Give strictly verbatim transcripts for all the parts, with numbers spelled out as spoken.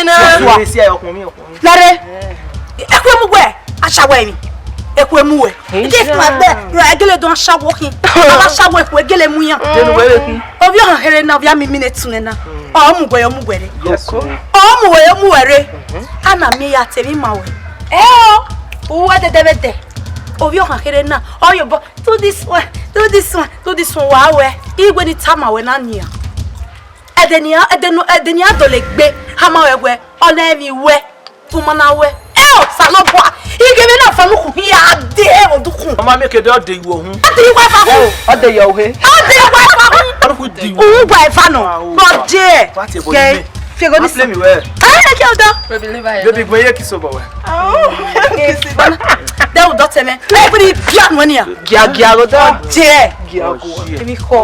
Ena. Esi ọkùnrin mi, ọkùnrin mi. Lare. Eku emu wẹ, ashawo emi. Eku emu wẹ. Ike fun agbe, ra egele don ashawo khin. Aba ashawo eku egele mu yan. Denu wẹ vbe khin. Ovbi ọhan kherhe na, ovbi ami mi ne tun na. Ọ mu wẹ, ọ mu wẹ re. Yes, o. Ọ mu wẹ, ọ mu wẹ re. A na miẹn ya te emwi ma wẹ. Ẹ o, uwu ẹdẹdẹ vbe dẹ. Ovbi ọhan kherhe na, ọ yobọ, do this one, do this one, do this one, wa wẹ. Igwe ni tama wẹ na nian. Ẹdẹ nian, ẹdẹ nu, ẹdẹ nian dọlegbe, hama wẹ wẹ, ọ na emwi wẹ, tuma na wẹ. Ẹ o, Osanobua, ighẹ vbe na fa nukhun hia, a de ẹvbo dukhun. Ọ ma miẹn kede ọ de iwu ohun. A de iwu ẹfa hun. Ọ de yọ uhe. A de iwu ẹfa hun. Ọ nukhun di iwu. Uwu gba ẹfa nọ. Bọ je. Wa tie bọ Gẹ, ime. Fiego ni Play me well. Ẹ, ẹ kẹ ọdọ. Baby, leave her Baby, alone. Gbẹ ye kiss obọ wẹ. Oh, kiss. Dẹ u dọtẹ mẹ. Ẹ, ibi ni bia nu ni a. Gia, gia, go down. Ọ je. Gia, go. Èmi kọ.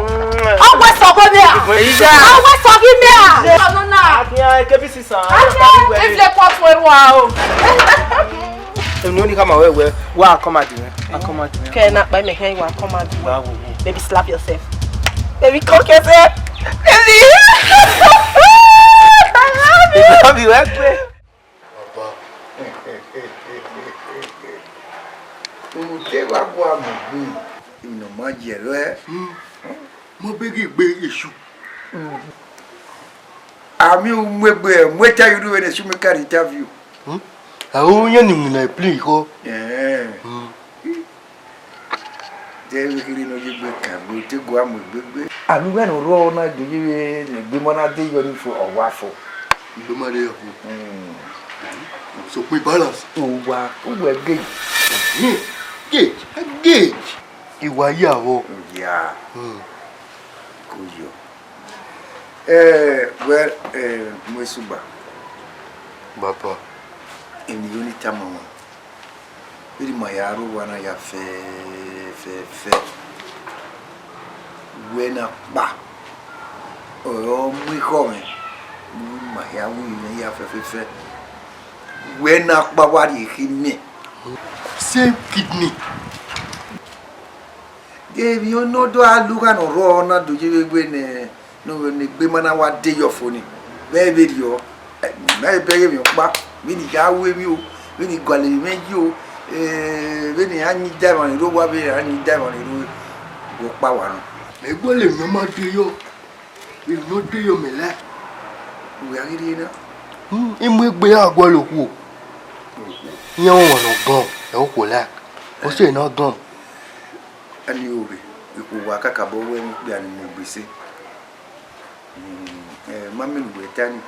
Ọwọ́ sọ kó mi à. Ìyá. Ọwọ́ sọ kí mi à. Ọ̀nà náà. Àfihàn ẹ̀kẹ́ bí sísan. Àti ìfilẹ̀ pọ̀ fún ẹrù wa o. Èmi ò ní ká máa wẹ̀ wẹ̀. Wá, come out, man. Come out, man. Kẹ́ ẹ náà pa ẹ̀mí kẹ́ ìwà come out. Wá wò wò. Baby, slap yourself. Baby, cock yourself. Baby. Baby, come here, wait, wait. Papa. Ute wa gua mu gbe. Inu ma jẹ rẹ. Hmm. Mo begi gbe iṣu. Ami u mu egbe, mu eta yu du vbe ne su mi ka interview. Hmm? A o yẹn ni mu na play kho. Eh. Hmm. Te vbe kiri nọ ye egbe kan, gbe te gua mu egbe gbe. Ami wẹ ne u rrọọ na do ye vbe ne egbe ma na de yọ ni fo, ọ wa fo. Egbe ma de yọ fo. Hmm. So, we balance. Uwa, uwa gauge. Hmm. Gauge, gauge. Iwa ya vbo? Ya. Hmm. Ko yọ. Eh, well, eh, mu esugba. Baba. Eni yo ni tama wọn. Vbene ima ya rre owa na ya fẹẹfẹẹfẹ, wẹ ne a kpa ọre ọ mu ekhọe mwẹ, ne ima hia ru mwẹ ya fẹẹfẹẹfẹ, wẹ ne a kpa wa rhie khin mẹ. Same kidney. Emwi ne ọ do a lugha ne ọ rrọọ na do ye vbe wẹ ne, ne egbe ma na wa de yọ fo ni, vbe vberriọ, eh, mẹ bẹghe emwi ọkpa, vbene I ya ru emwi o, vbene I gualọ emwi mwẹ yi o, eh, vbene a yin da emwa ni rre owa, vbene a yin da emwa ni rre ọkpa wa nọ. Mẹ gualọ emwi ne ọ ma de yọ, emwi ne ọ de yọ mẹ la. Uwẹ a ghi rhie na? Hmm, I mu egbe ya gualọ okhuo. Iran ọmwa ne ọ gọn, ẹ okhuo la, ọ sẹ ne ọ gọn. Ani ovbe, ikhuo wa kakabọ wẹ ne ikpia ni mu egbe sẹ. Mm, eh, ma mẹ ne uwẹ ta ni,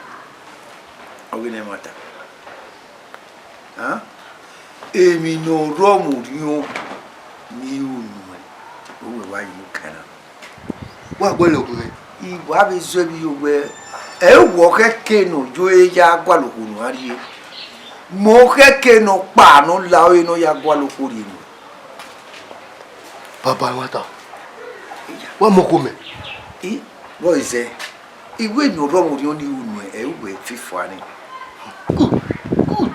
ọ ghi nẹ ẹmwata. Hàn? Emwi ne ọ rrọọ mu orhiọn ne I ru nuẹn, ovbi uwẹ wa ye unu kan na. Wa gualọ okhuo mwẹ. I wa vbe zẹ vbe iyọ wẹ, ẹ i wẹ ọ khẹke ne ọ yo ẹre ya gualọ okhuo ne ọ rrie. Mẹ ọ khẹke ne ọ kpa ne ọ la ọre ne ọ ya gualọ okhuo rhie nuẹn. Baba ẹmwata, wa mu okhuo mẹ. I, vbọ zẹ, I wẹ ne orhọmwẹ orhiọn ni ru nuẹn, ẹ i wẹ fifua ni. Good, good.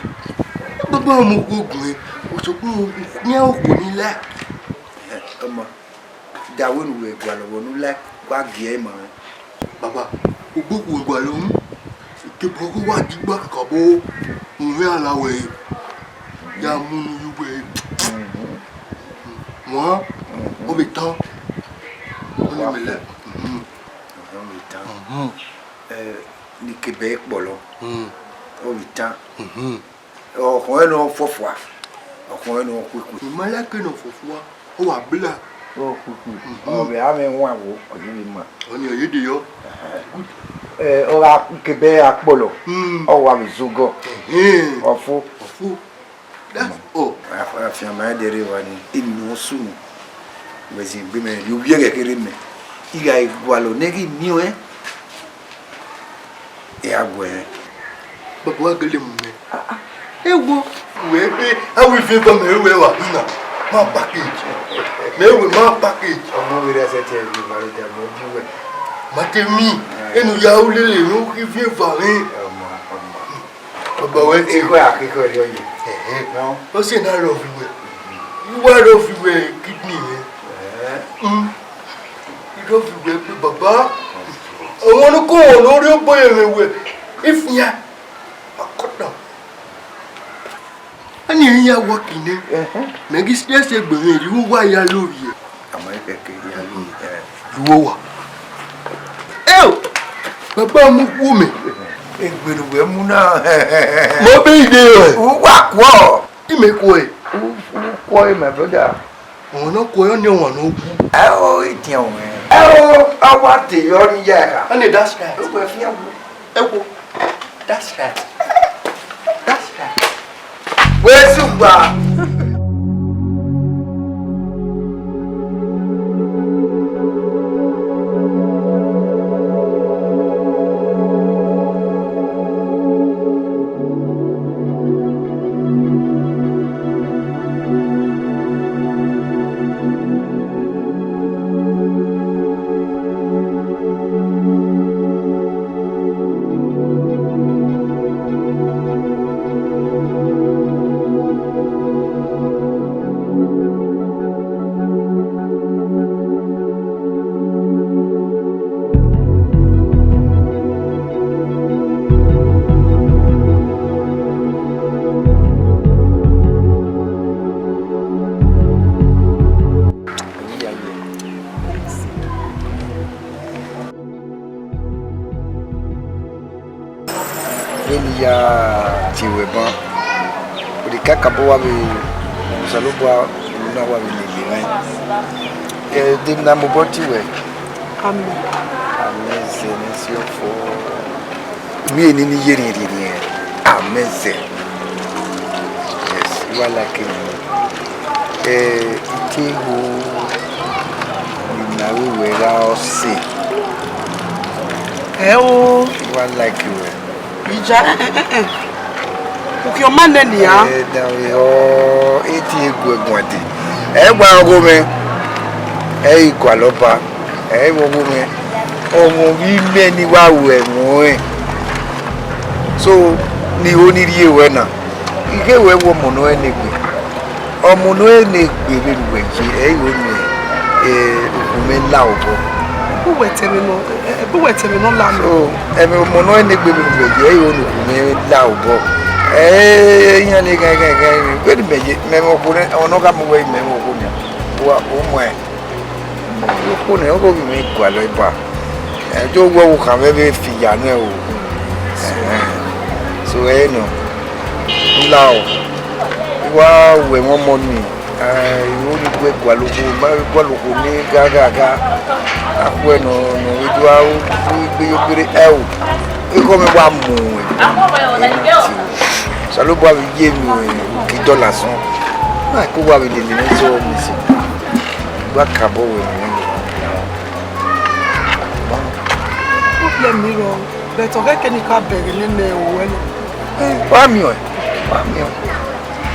Baba mu okhuo gun, osokun, okhuo ni la. Ẹhẹn, ọmọ. Da wẹ ne uwẹ gualọ vbọ ne u la wa gie ẹre ma mwẹ. Baba, ugbugbu gualọ unu, ikebọ ghe wa digba kakabọ unu ya la wẹ ya mu unu ye uwẹ. Wan, ọ vbe tan. Ọni mẹ lẹ. Ọ vbe tan. Ẹ, ne ikebọ kpọlọ. Ọ vbe tan. Ọkhọn ẹre ne ọ fọfua, ọkhọn ẹre ne ọ khuekhue. I ma like ne ọ fọfua, ọ wa bla. Ọ khuekhue. Ọ vbe a mwẹ wan wo, ọ ye vbe ma. Ọni ọ ye de yọ. Ẹ, ọ gha kebe a kpọlọ, ọ wa vbe zogọ. Ọfo. Ọfo. That's all. Afianma ẹdẹ rre wa ni, inu ọ sunu. Wẹ zin egbe mẹ, rhie ovbi ẹghẹ kherhe mẹ. I gha gualọ ne I ghi miẹn ọẹn. I gha guẹ ẹn. Baba wa gele mu mẹ. Ewo, wẹ gbe, a wi fi eva mẹ ruẹ wa na. Ma package. Mẹ ruẹ ma package. Ọmọ vbe rẹ sẹ te ẹvbo ma rẹ da mẹ obi wẹ. Ma te mi, enu ya u lele ne u ghi fi eva mwẹ. Ọmọ, ọmọ. Baba wẹ te. Ekhọe akekọ rriọ ye. Ẹhẹn. Nọ. Ọ sẹ ne a rọ fi wẹ. I wa rọ fi wẹ kidney mwẹ. Ẹhẹn. Mm. I rọ fi wẹ gbe baba. Ọmọ ne ko wọn ne ọ rhie obọ ye mwẹ wẹ. Ifian. Akọta. Ani ẹre ya wa kine. Ẹhẹn. Mẹ ghi stress egbe mwẹ, I ru wa ya lo rhie. Ama ẹkẹkẹ ya lo, ẹ. Lu owa. Eo! Baba mu khuo mẹ. Egbe ne uwẹ mu na. Mọ be ide rẹ. U wa kuọ. I mẹ kuọ ẹ. U, u kuọ ẹ, my brother. Ọmwa ne ọ kuọ ẹ, ọni ọmwa ne ọ wu. Ẹ o, I tiẹn ruẹ. Ẹ o, a wa te yọ ni ya ẹka. Ọni that's right. U wẹ fian wu. Ẹ wo, that's right. That's right. Wẹ zugba. Vbene I ya tie ruẹ ban, odẹ kakabọ wa vbe, Osanobua unu na wa vbe lele mwẹ. Ẹ, de na mobọ tie ruẹ. Amen. Amen, zẹ ne si ọfọ. Imi eni ni ye rhiẹnrhiẹnrhiẹn, amẹ zẹ. Yes, I wa like it. Eh, I te ho ne I na ru wẹ gha ọse. Ẹ o. I wa like wẹ. Ija, eh, eh, eh, eh. Uki ọma nẹ nian. Eh, da vbe họ, e te guẹ guan dee. Ẹ gba ọgho mwẹ, ẹ i gualọ ba. Ẹ i vbe ọgho mwẹ, ọmọ vbe imẹ ni wa ru ẹmwẹ ọnrẹn. So, ne I ho ni rhie ruẹ na, I ghe ruẹ wẹ ọmọ ne ọ rẹn egbe. Ọmọ ne ọ rẹn egbe vbene uwẹ ye, ẹ i ho ne, eh, okhuo mwẹ la obọ. Ebe uwẹ te ẹmwẹ nọ, ebe uwẹ te ẹmwẹ nọ la nọ. So, ẹmwẹ ọmọ ne ọ rẹn egbe vbene uwẹ ye, ẹ i ho ne okhuo mwẹ la obọ. Ẹ, iran ni ghan, ghan, ghan, vbene imẹ ye, mẹ mwẹ okhuo nẹ, ọ nọ gha mu wẹ imẹ mwẹ okhuo nẹ. Wa, u mu ẹn. Okhuo nẹ, ọghe ovbi mwẹ gualọ eba. Ẹ, do wẹ vbe okhan mwẹ vbe fi ya nẹ o. Ẹhẹn. So, ẹ nọ. Lao. I wa wẹ mwẹ ọmọ nii. Ẹ, I ru ni guẹ gualọ okhuo, ma gualọ okhuo ni gha gha gha. Akhuẹ nọ, nọ, I do aro, igbe yo kpere, ẹ o. Ekhọe mwẹ wa mu ẹn. Osanobua vbe ye emwi uki dọla sọn. Na ko wa vbe lele mwẹ zọ, mi si. Gba kabọ wẹ ne. Problem ni rọ, but ọ ghẹ kẹ ne I ka bẹghe nene ruẹ nọ. Wa miẹn ọẹn.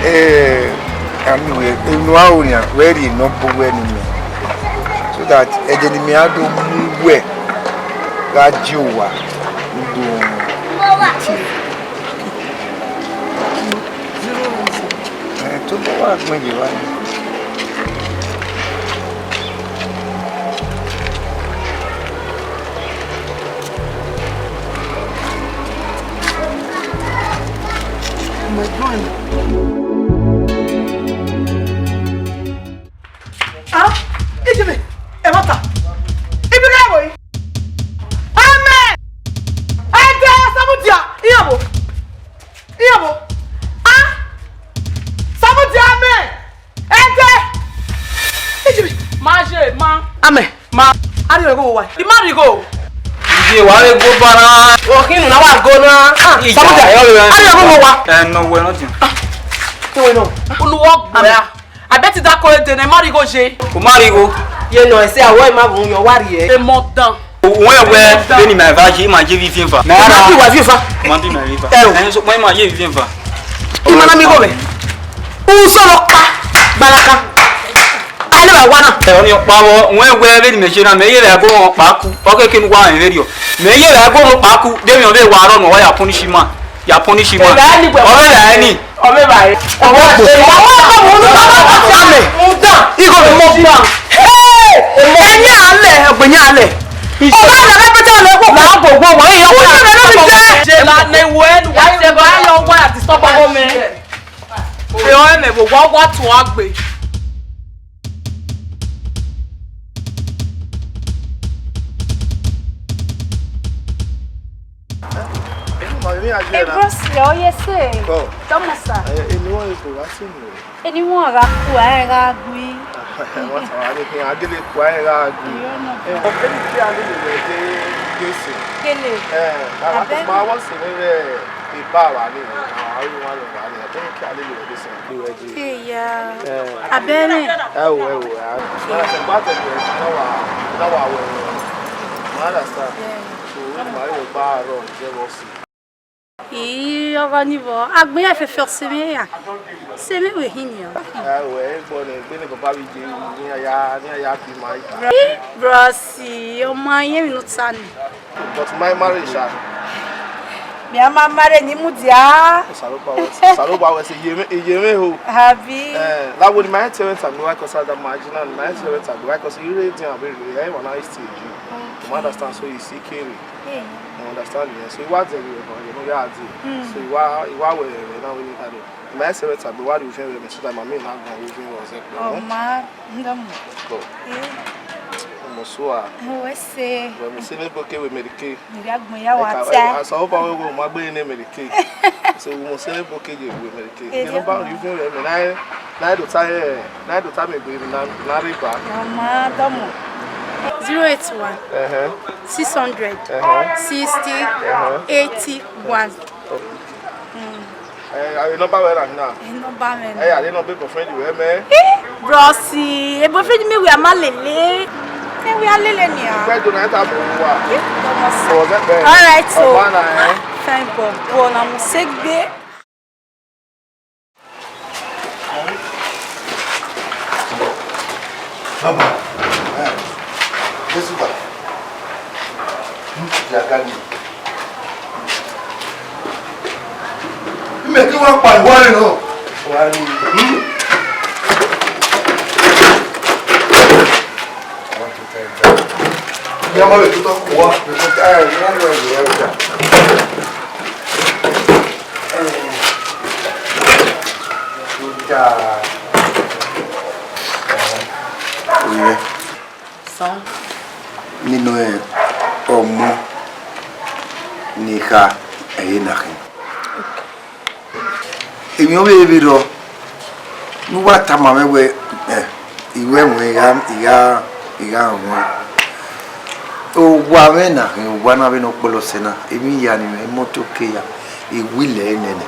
Eh, ami wẹ, enu a ro nian, wẹ rhie nọ bu wẹ ne imẹ. So that ẹdẹ ne imẹ a do mu wẹ gha die owa, u do tie. Eh, to bọ wa gbẹn ye wa ni. Ah, Ijimi, ẹmwata. Ibi gha ẹvbo yi. Amẹ. Ẹdẹ, Samudia, iyọnbo. Iyọnbo. Ah, Samudia, amẹ. Ẹdẹ. Ijimi. Ma ye, ma. Amẹ. Ma, a rhie igho wa. I ma rhie igho. Iye wa re go bara. Okhin na wa go na. Ah, Samudia, a rhie igho wa. Ẹ nọ wẹ nọ tin. Ah, ke wẹ nọ. Unu wọ gbe a. A bẹ ti da ko ede ne ma rhie igho ye. U ma rhie igho. Ye nọ ẹse awọ ma vun yọ wa rhie. E mọ dan. Uwẹ wẹ vbene ima eva ye, ima ye vbe iviẹn eva. Ma bi wa vbe iviẹn eva. Ma bi ma vbe iviẹn eva. Ẹ o. Ẹ so, ma ima ye vbe iviẹn eva. I ma na miẹn igho mwẹ. U sọrọ ka, gbaraka. A i na wa na. Ẹ, ọni ọkpa vbọ, wẹ wẹ vbene imẹ ye na, mẹ ye vbe ẹgo ọkpa ku, ọ keke ne uwa rẹn vberriọ. Mẹ ye vbe ẹgo ọkpa ku, de emwi ọvbehe wa rrọọ ne ọ wa ya punish ima, ya punish ima. Ẹ, ra ni wẹ. Ọ vbe ra ẹni. Ọ vbe ra ẹni. Ọ vbe ra ẹni. Ọ vbe ra ẹni. Igho mọ gba. Hey! Ẹni a lẹ, ẹgbẹ ni a lẹ. Ọ vbe ra ẹni, ẹgbẹ ni a lẹ, ẹgbẹ ni a lẹ. Jela ne wẹ, wẹ se ba yọ wa disturb ọmọ mẹ. Ẹ, ọ ẹmẹ vbe owa, wa tuan gbe. Ẹ, ma vbe iran ye na. Bros, ọ ye se. Kọ. Tọmọ sa. Ẹ, eni wọn eko gha sunu. Eni wọn gha ku, a gha gui. Wọn ta wa ni a gele ku, a gha gui. Ẹ, ọ kele ke a lele wẹ de, de se. Gele. Ẹ, a, a, abẹ ma wa se ne rẹ. Eba wa ni, a ru wa ni, wa ni, a te ke a lele wẹ de sẹ. Ke ya. Ẹ. Abẹ mwẹ. Ẹ o, ẹ o, a. Ẹ, se gba te, na wa, na wa wẹ. Ma understand. Ẹ. So, ma yo gba aro, je wo si. Ii, ọgọ ni vbọ, agbọn ya fẹfẹ ọse mwẹ ya. Se mwẹ wẹ hin nian. Ẹ o, ẹ gbọ ne, egbe ne baba vbe je, ni a ya, ni a ya bi ma. Ii, bros, ọ ma ye emwi ne u ta ni. But my marriage, sha. Mẹ a ma marry ne I mudia. Osanobua wẹ, Osanobua wẹ sẹ iye mwẹ, iye mwẹ ho. Abi. Eh, la wo ni ma te rent agbe wa, 'cause a da ma ji na, ma te rent agbe wa, 'cause you ready and very, eh, one night stage. You understand? So you see, carry. Yeah. You understand? Yeah. So you want to, you know, yeah, I do. Mm. So you want, you want where, where now we need to do. Ma se vbe ta gbe wa rhie uvin rre mẹ, so that ma miẹn ne a guan vbe uvin rre ọzọ. Ọ ma, ndọmọ. Go. Eh. Ọmọ sua. Wẹ se. Wẹ mu se ne boke wẹ America. Ivbi agbọn ya wa ta. Asa oba wẹ wẹ ma gbe ne America. So mu se ne boke ye wẹ America. Eh, ne no ba rhie uvin rre mẹ na, na do ta ye, na do ta mẹ gbe na, na re ba. Ọ ma, ndọmọ. Zero eight one. Uh-huh. Six hundred. Uh-huh. Sixty. Uh-huh. Eighty one. Mm. Eh, a nọmba wẹ na na. Ẹ nọmba mwẹ na. Eh, a nọmba boyfriend wẹ mẹ. Eh, bros, e boyfriend mwẹ wẹ a ma lele. E wẹ a lele nia. Wẹ do na ta bo wa. Eh, Thomas. Oh, that bad. All right, so. Ọba na, eh. Fine, but, but na mu se gbe. Baba, eh, Jésù bá, hmm, ya gani. Ime ki wa pa ìwọ rẹ nọ. Wa ni. Hmm? Ìyá máa lè tutọ́. Wọ́n fi kọ́ táyà ní wọ́n lọ ìyá ọjà. Ọjà. Oyè. Sa. Nínú ẹ, ọmọ ni kha ẹ̀yẹ na khin. Emwi ọvbehe vbe rrọọ ne uwa tama mwẹ wẹẹ, ẹ, I ru ẹmwẹ, I gha, I gha, I gha ruẹn. Owa mwẹ na khin, owa na vbene ọ kpọlọ sẹ na, emwi hia ni mwẹ, imoto ke hia, I wi lẹ nẹẹnẹ.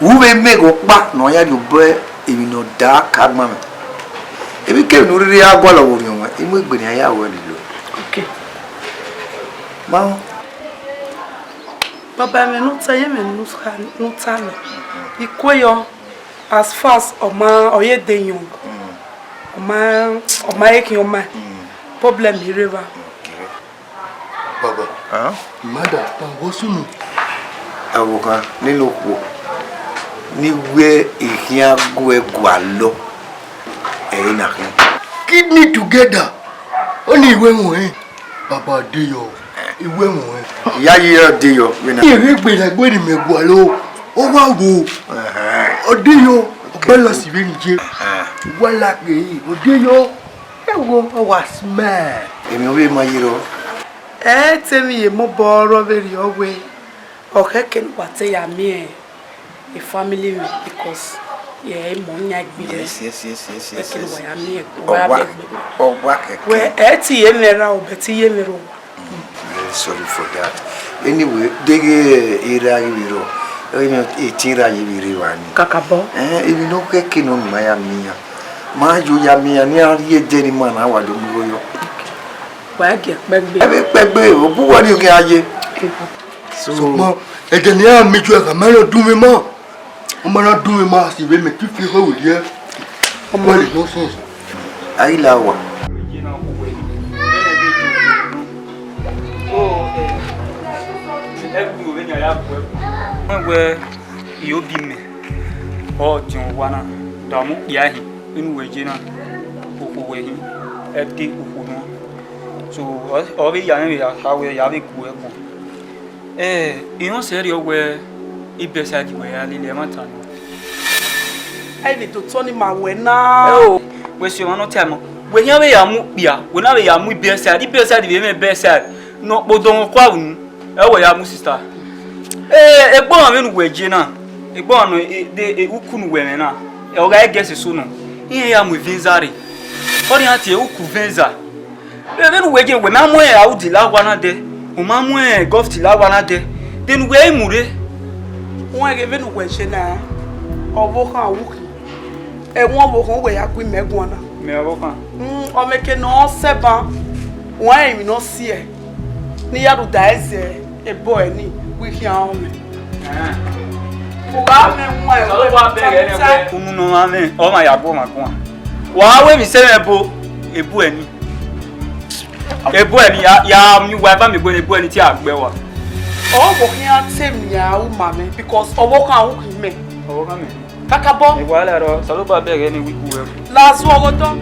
U vbe miẹn ghe ọkpa ne ọ ya rhie obọ emwi ne ọ daa ka gban mwẹ. Emwikemwi ne u rhirhi ra gualọ vbe orhiọn mwẹ, I mu egbe ne I ya ruẹ lilo. Okay. Ma. Baba, ẹmwẹ ne u ta, ẹmwẹ ne u ta nọ. I kue yọ, as far as ọ ma, ọ ye de young. Ọ ma, ọ ma ye khian ọma. Problem i rre evba. Okay. Baba, Huh? Madam, ta wọ sunu. Ọvbokhan, nene okhuo, ne I wẹ I khian gu ẹe gualọ, ẹre na khin. Keep me together. Ọni I wẹ ẹmwẹ ọnrẹn. Baba, de yọ. I wẹ ẹmwẹ ọnrẹn. I ya ye ọ de yọ, wẹ na. I rhe gbe na gbe ne imẹ gualọ. Ọ wa wo. Ẹhẹn. Ọ de yọ. Ọ balance vbene I ye. Ẹhẹn. Wa la ke, ọ de yọ. Ẹ wo, ọ wa smile. Emwi ọvbehe ma ye rrọọ. Ẹ te emwi ye mobọ rrọọ vberriọ wẹẹ, ọ khẹke ne uwa te ya miẹn e family mwẹ, because ye imọ yan egbe mwẹ. Yes, yes, yes, yes, yes, Khẹke ne yes. uwa ya miẹn, Ọ uwa ya wa, miẹn egbe mwẹ. Ọ wa khẹke. Wẹ, ẹ te iye mwẹ ra o, but iye mwẹ rre owa. Mm, very sorry for that. Anyway, deghẹ, eh, erha ghi vbe rrọọ, eh, eti erha ye vbe rre evba ni. Kakabọ. Eh, emwi ne ọ khẹke nọ ne ima ya miẹn iran. Ma yo ya miẹn iran, ne iran rhie ẹdẹ ne ima na wa do mu igho yọ. Wa gie kpẹgbe. Ẹ vbe kpẹgbe, ọ bu uwa ni ogian ye. So, Sokpan, ẹdẹ ne iran miẹn ijuẹ kha, ma na dunmwu ima. Ọ ma na dunmwu ima, a si vbe mẹ tutu ikho werriẹ. Ọ ma le nonsense. A ghi la owa. Wẹ, I obi mẹ, ọ diọn owa na, da mu kpia hin, inu wẹ ye na, okhuo wẹ hin, ẹdẹ okhuo nọ. So, ọ, ọ vbe ya mwẹ vbe ya kha wẹ ya vbe gu ẹguọn. Eh, I họn sẹrriọ wẹ, I best side wẹ ya lele ẹmwata nọ. Ẹ vbe do tọ ni ma wẹ na. Ẹ o, wẹ si ọmwa ne ọ ta ẹmọ. Wẹ khian vbe ya mu okpia, wẹ na vbe ya mu best side, best side vbe mwẹ best side. Ne ọ kpodọ mwẹ ọkua unu, ẹ wẹ ya mu sister. Eh, egbọmwa vbene uwẹ ye na, egbọmwa nọ, eh, de, eh, uku ne uwẹ mwẹ na, ọ gha i guess eso nọ, iran ya mu Venza rre. Ọ rhie iran tie uku Venza. Vbene uwẹ ye, wẹ ma mu Audi la owa na dẹ, u ma mu Golf la owa na dẹ, then uwẹ i mu rre. Wẹ ghe vbene uwẹ ye na, ọvbokhan ukhin, ẹwẹn ọvbokhan uwẹ ya gu imẹ guan na. Mẹ ọvbokhan. Mm, ọ mwẹ eke ne ọ sẹ ban, wẹ rẹn emwi ne ọ siẹ, ne I ya rhunmwuda ẹzẹ. Ebo ẹre ni, wẹ I khian rọnmwẹ. Ẹn. U gha mwẹ wọn ẹre. Osanobua bẹghe nẹ wẹ unu ne ọ mwa mwẹ, ọ ma ya gu ọmwa guan. Wa wẹ emwi sẹ mwẹ ebo, ebo ẹre ni. Ebo ẹre ni, ya, ya miẹn uwa eva miẹn ebo ẹre ni, ebo ẹre ni te a gbe uwa. Ọ vbe khian te emwi a ru ma mwẹ, because ọvbokhan ukhin mẹ. Ọvbokhan mẹ. Kakabọ. Ẹ wa la rọ, Osanobua bẹghe ne wẹ I gu uwẹ. La zuọ ghe otọ.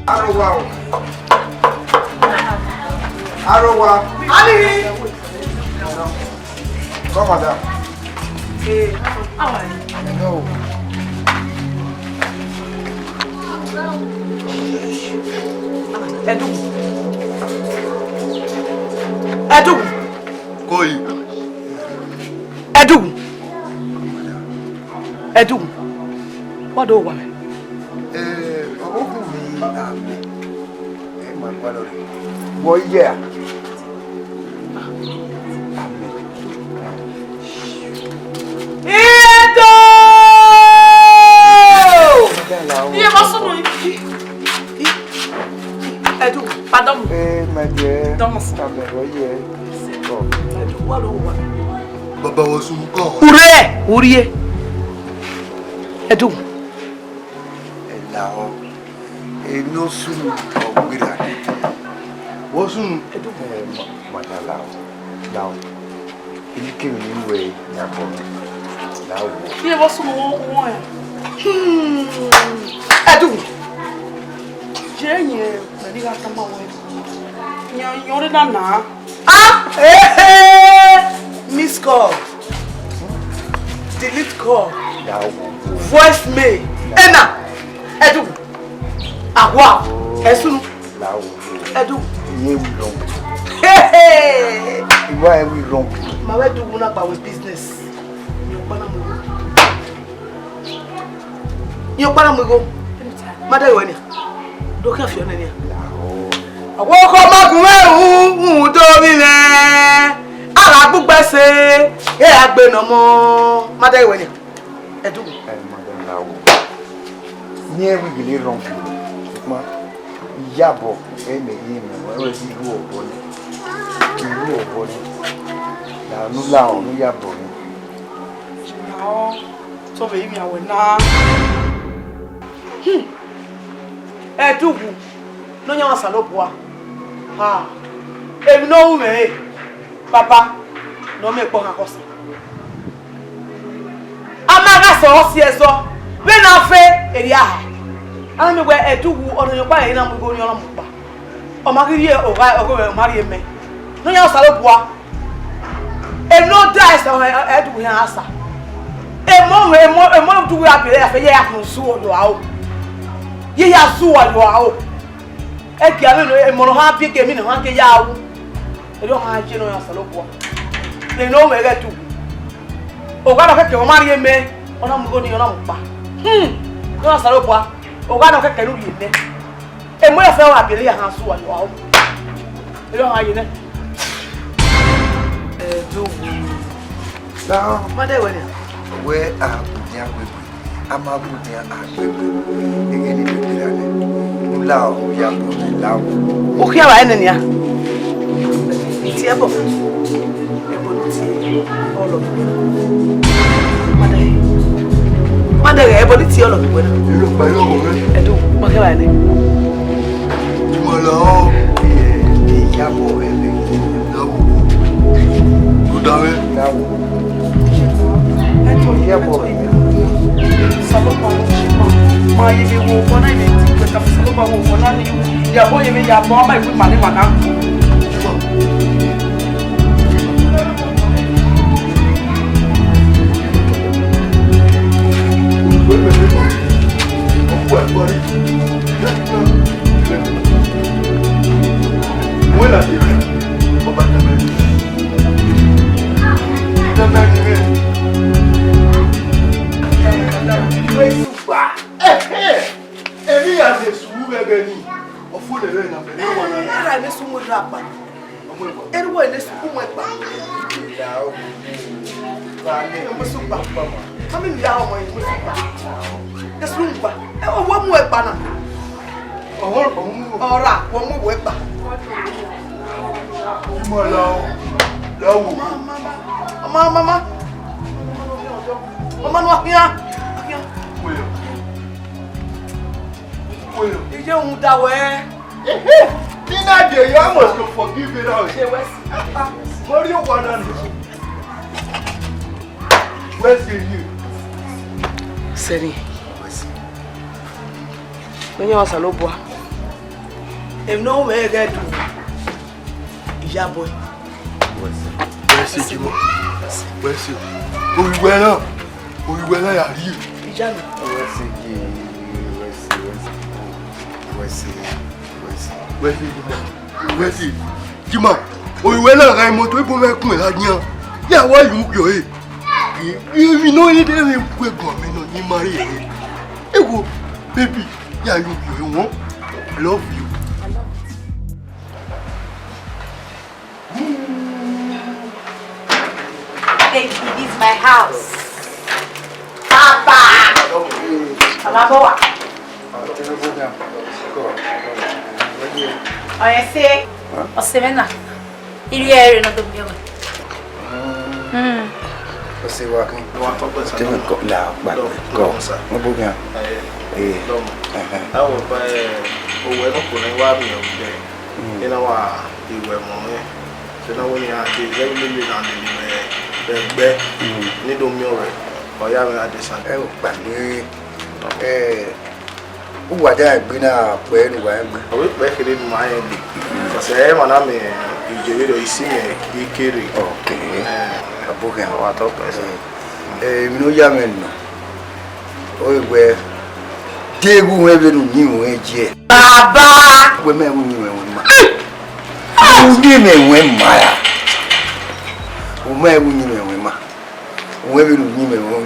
Arowa o. Arowa. Ali. Come, madam. Eh, how are you? Hello. Ẹdùn. Ẹdùn. Koi. Ẹdùn. Ẹdùn. Wọ́n dọ̀ wà. Eh, ọkọ mi, àmì. Ẹ máa gbá lọ rẹ. Wọ yẹ a. Àmì. Edo! Iye ma sunu. Ẹdùn, pardon. Eh, my dear. Thomas. Come here, wọ yẹ. Come. Ẹdùn, wà ló wà. Baba wọ sunu kọ. Ure, urie. Ẹdùn. Ẹ la ọ. Eno sunu ọ gbera. Wọ sunu. Ẹ, ma, ma da la ọ. La ọ. Emwi kemwi ne I ru ẹre, ya bọ mẹ. La ọ. Iye vbọ sunu wọn, wọn ẹ. Hmm. Ẹdùn. Je yẹn, pẹ̀lú ìlà tama wẹ. Yan, yan ọrẹ na na. Ah, eh, eh. Miss call. Delete call. Voicemail. Ena. Ẹdùn. Àwa. Ẹ sunu. Ẹdùn. Iye wi wrong. Hey, hey. Iwa ẹ wi wrong. Ma wẹ dùn na gba wẹ business. Yan ọkpa na mu igho. Yan ọkpa na mu igho. Ma da wẹ ni. Do kẹ fi ọnẹ ni. Ọghuọkọ ma gun mwẹ ru, rhunmwuda ovbi mwẹ, a gha gbe ugbẹn ẹse, e ra gbe ne ọmọ. Ma dẹghe wẹ nian, Ẹdughu. Ẹ, madam, la wo. Miẹn wẹ I gele rhọnmwẹ, sokpan iyabọ ẹre mẹ ye mwẹ, wẹ wẹ zẹ iru obọ nẹ. Iru obọ nẹ. Na ne u la ọnrẹn iyabọ nẹ. Ọ, tọ vbe ivbian wẹ na. Hmm. Ẹdughu, Nọyaẹnmwa Osanobua. Ha, emwi ne ọ ru mwẹ re, Baba, ne ọ miẹn ẹkpọ ghan khọ sa. A ma gha sẹ ọre ọ si ẹzọ, vbene a fe erriọ aha. A na miẹn wẹ Ẹdughu, ọnọyọkpa ẹre na mu igho ni ọnọmukpa. Ọ ma ghi rhie ogha ọghe mwẹ, ọ ma rhie mẹ. Nọyaẹnmwa Osanobua. Emwi ne ọ da ẹsẹ ọnrẹn, Ẹdughu, iran sa. Emọ, emọ, emọ Ẹdughu ra biẹre ya fẹ, ye ya khin zu uwa yọ aro. Ye ya zu uwa yọ aro. Ẹgia vbene emọ ne ọ ha biẹ, emwi ne ọ ha ke ya ru. Erriọ ọ ha ye Nọyaẹnmwa Osanobua. Emwi ne ọ ru mwẹ ghẹ Ẹdughu. Ogha nọ kẹkẹ ọ ma rhie mẹ, ọ na mu igho ni, ọ na mu kpa. Hmm. Nọyaẹnmwa Osanobua, ogha nọ kẹkẹ ne u rhie mẹ. Emọ ya fẹ wa biẹre ya khin zu uwa yọ aro. Erriọ ọ ha ye nẹ. Ẹdughu. Lahọ. Ma dẹghe wẹ nian. Wẹ a gbudian gbegbe, a ma gbudian agbegbe. Ẹghẹ ne I gbe ra nẹ, u la ọ, u ya bu mẹ la ọ. U khian vba ẹnẹ nian. Tie ẹbọ. Ẹbọ ne u tie ọlọ. Ma dẹghe. Ma dẹghe, ẹbọ ne u tie ọlọ vbe wẹ na. Ẹdughu, ma khian vba ẹnẹ. Ìmọ̀lẹ̀ ọ̀hún, ẹ, ẹ, ìyàbọ̀ ẹ̀mí lọ́wọ́. Ó dáwẹ́. Ìyàbọ̀ ẹ̀mí. Emwi ya de suru vbe ẹghẹ nii, ọ fo lẹ vbe na fẹ ne ọ wa na. Erha ne sunu erha kpa. Erha ne sunu ẹkpa. Ọmọ sukpa. Mami mi ya ọmọ yẹn, ọmọ sukpa. Ẹsùn gba. Ẹ, ọwọ́ mú ẹgba na. Ọwọ́, ọwọ́ mú. Ọra, wọ́n mú ẹgba. Ìmọ̀ la o, la wo. Ọmọ, ọmọ, ọmọ. Ọmọ nu ahian. Ahian. Wẹyọ. Wẹyọ. Iye òun da wẹ. Ehe. Nina de, you must forgive me now. Ṣé wẹ́ sí? Mo rí òkú ọ̀nà nìyí. Where's the you? Sẹ́ni. Where's he? Where's he? Where's he, Jimo? Where's he? Oyiwe na. Oyiwe na ya ri. Ijana. Where's he? Where's he? Where's he? Where's he? Where's he? Where's he? Jima, oyiwe na gha imoto ebo mwẹ kun la nian. Ya wa yu yo e. Emi no ni de me kue go me no ni mari e. Ewo, baby, ya yu yo e won. I love you. Baby, this is my house. Papa. Papa, boy. Ọyẹn se ọsẹ mwẹ na, irhiẹ ẹre ne ọ do miẹn mwẹ. Hmm. Ọsẹ wa kan. Tẹmẹ kọ la gba kọ. Mo bo gan. Eh. Ẹhẹn. Awọ ba ẹ, owẹ ne okhuo ne wa miẹn ọdẹ. Hmm. Ena wa iwẹ mọ mwẹ. Sẹ na wẹ ne iran ke zẹ lele na lele vbe vbe ẹgbẹ. Hmm. Ne I do miẹn ọrẹ, ọ ya mwẹ adesade. Ẹ o kpa ne, ẹ, uwa da egbe na kpẹ ne uwa egbe. Ọ vbe kpẹ kherhe ne ima rẹn gbe. Because ẹ ma na mẹ ije vberriọ, isi mẹ i kere. Ok. Eh. Aboghian. Wa tọ kpẹ sẹ. Eh, emwi ne ọ ya mwẹ nọ, ọ wẹ, deghẹ u mwẹ vbene u yin mwẹ ye. Baba! Wẹ mẹ wu yin mwẹ wẹ ma. U yin mwẹ wẹ ma ra. U mẹ wu yin mwẹ wẹ ma. U mwẹ vbene u yin mwẹ wẹ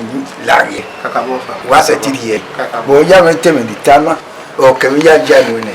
laghe. Kakabọ fa. Wa sẹ ti rhie. Kakabọ. Bọ ya mwẹ tẹmwẹ ni ta na. Ọ kẹmwẹ ya ya nu nẹ.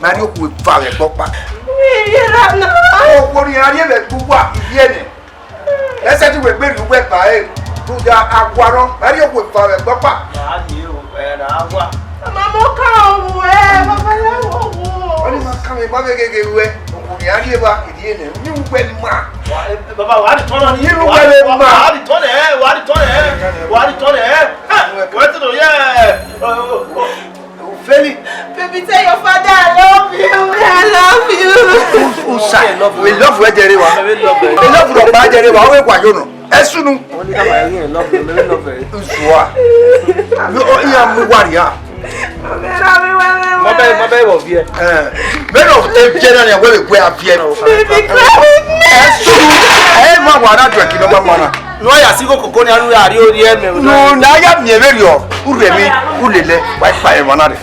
ma rhie okhuo eva vbe ẹgbẹ ọkpa. Iyẹn na. Okhuo ni a rhie vbe ẹgbẹ uwa, ivie nẹ. Ẹsẹ ti wẹ gbe rhie uwẹ ba ẹre, rhunmwuda aguarọ, ma rhie okhuo eva vbe ẹgbẹ ọkpa. Ya rhie o, ẹ na wa. Mama, mo ka owo ẹ, baba ya wo wo. Ọni ma ka mwẹ, ma vbe gheghe ruẹ, okhuo ni a rhie evba, ivie nẹ, ni uwẹ ma. Wa, eh, baba, wa di tọn na ni. Ni uwẹ ma. Wa di tọn nẹ, wa di tọn nẹ, wa di tọn nẹ. Eh, wẹ te do ye. Felix. Baby, tell your father I love you. I love you. Usa, we love we jere wa. We love we. We love we ba jere wa. We kwa yo no. Esunu. Only come I hear love you, love you. Usua. No, iya mu wari ya. Mo bẹ, mo bẹ wọ viẹ. Eh. Me no e jere na we we a viẹ. Baby, cry with me. Esunu. E ma wa na drink no ma mana. No ya si go koko ni anu ya ri ori ẹmẹ. No, na ya miẹn vberriọ, u rhie emwi, u lele, wa kpa emwa na rre.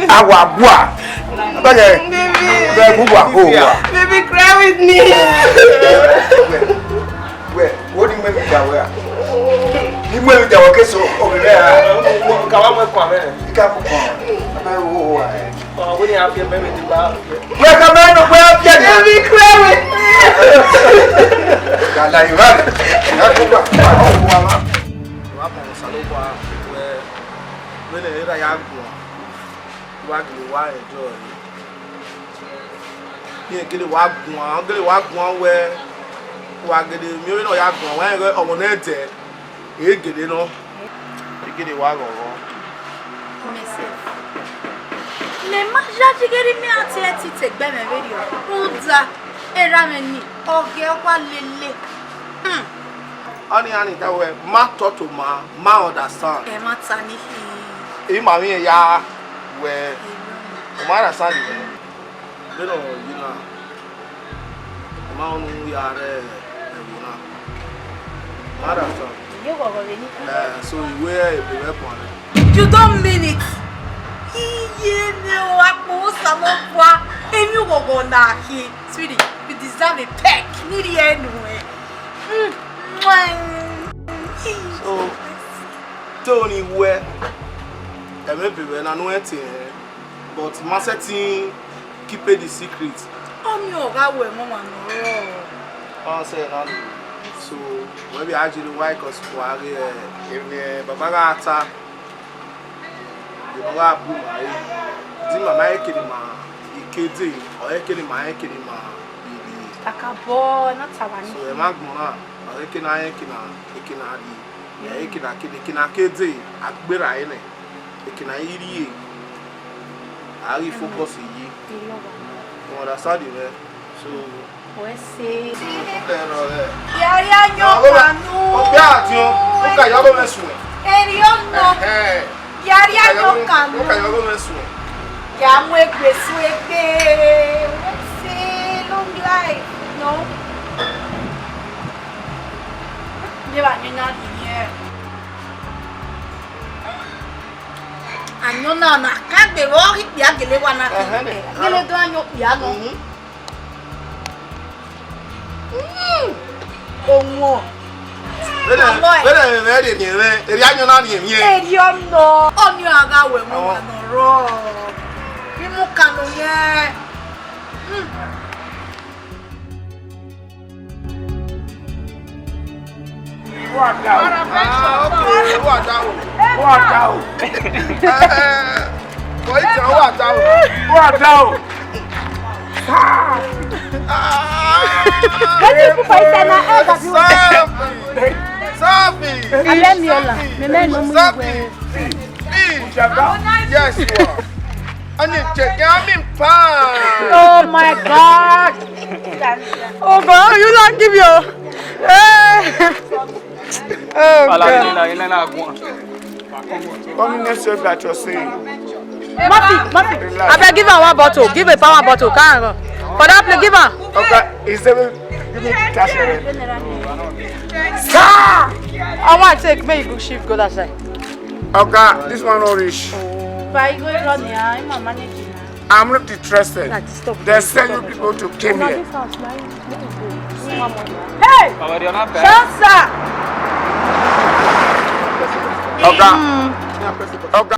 A wa gua. Abẹgẹ, bẹ gu wa, go wa. Baby, cry with me. Wẹ, wẹ, wo ni mu emwi da wẹ a? Ni mu emwi da wẹ ke so, ovbi mwẹ a? Ka wa mu ẹkọ amẹ. I ka mu kọ. Abẹ wo wa. Ọ, wẹ ni a fi ẹmẹ mẹ ti ba. Wẹ ka mẹ nọ, wẹ a fi ẹmẹ. Baby, cry with me. Ka la yi wa. Ya ko wa. Wa mọ Osanobua wẹ, vbene erha ya guan, wa gele wa enjoy. Rẹn gele wa guan, gele wa guan wẹ, wa gele miẹn vbene ọ ya guan, wa rẹn ọmọ nẹ dẹ, e gele nọ, e gele wa ghọghọ. Myself. Mẹ ma yayi ghe ne imẹ a tie ẹtin te egbe mwẹ vberriọ, rhunmwuda erha mwẹ ni, ọ ghe ọ wa lele. Hmm. Ọnii a ni da wẹ, ma tọ to ma, ma understand. Ẹmwata ni khin. I ma vbe rẹn ya wẹ, u ma understand wẹ. Vbene ọ ye na, ọ ma unu ya rre ẹvbo na. Ma understand. Iye ghọghọ vbe ni. Eh, so iwe ebe vbe guan rẹ. You don't mean it. Iye ne o akpo Osanobua, emwi ghọghọ na khin. Sweetie, you deserve a peck. Ni rhie nuẹn. Mm, mwah. So, te oni wẹ, ẹmwẹ ebe vbe na nuẹn te hẹn, but ma sẹtin keep the secret. Ọni ọ gha wẹ ẹmwẹ ọmwa ne ọ rrọọ. Ọ sẹ na ni. So, wẹ vbe a jiri wa, cos wa ghe, eh, emwi ne baba gha ta, emwi ne ọ gha bu ma re. Di mama ẹre kene ima ike dee, ọ ẹre kene ima, ẹre kene ima ike dee. Kakabọ, na ta wa ni. So, ẹmwẹ agbọn na, ọ ẹre kene a rẹn kene, kene a rhie. Ẹ, eke na ke, eke na ke dee, a gberra ẹre nẹ, eke na i rhie, A ghi focus ye. You understand mwẹ? So, wẹ se. So, okay, no, eh. Ya, ya, yọ kanu. Ọgbẹ adiọn, u ka yọ ọghe mwẹ suẹn. Eriọ nọ. Eh, eh. Ya, ya, yọ kanu. U ka yọ ọghe mwẹ suẹn. Ya mu egbe su egbe. Wẹ se long life, no? Ye wa ni na di ye. Ayọn na, na kan gbe vbe ọ ghi kpia gele wa na. Ẹhẹn. Gele do ayọn kpia nọ. Mhm. Mm. Owọ. Vbene, vbene mwẹ rhie rhie mwẹ, erriọ ayọn na rhie mwẹ. Erriọ nọ, ọni a gha wẹ mu wa nọ rọ. Imu kanu yẹn. Mm. Who art thou? Ah, okay. Who art thou? Who art thou? Eh, for it, who art thou? Who art thou? Ah. Wetin you put for inside na egg abi what? Safi. Safi. Alẹ́ mi ọ̀la, mi mẹ́rin ló mú ìwé. Safi. Yes, you are. And you check, I mean, pan. Oh my God. Oh God, you don't give your. Eh. Oh God. Come in yourself that you're saying. Mafi, Mafi, abeg give her one bottle. Give a power bottle. Come on. For that place, give her. Okay, is there, give me the cash already. Sir! I want take me you go shift go that side. Oga, this one no reach. But you go run here, I'm a manager. I'm not interested. They send you people to came here. Hey! Shansa! Oga. Oga.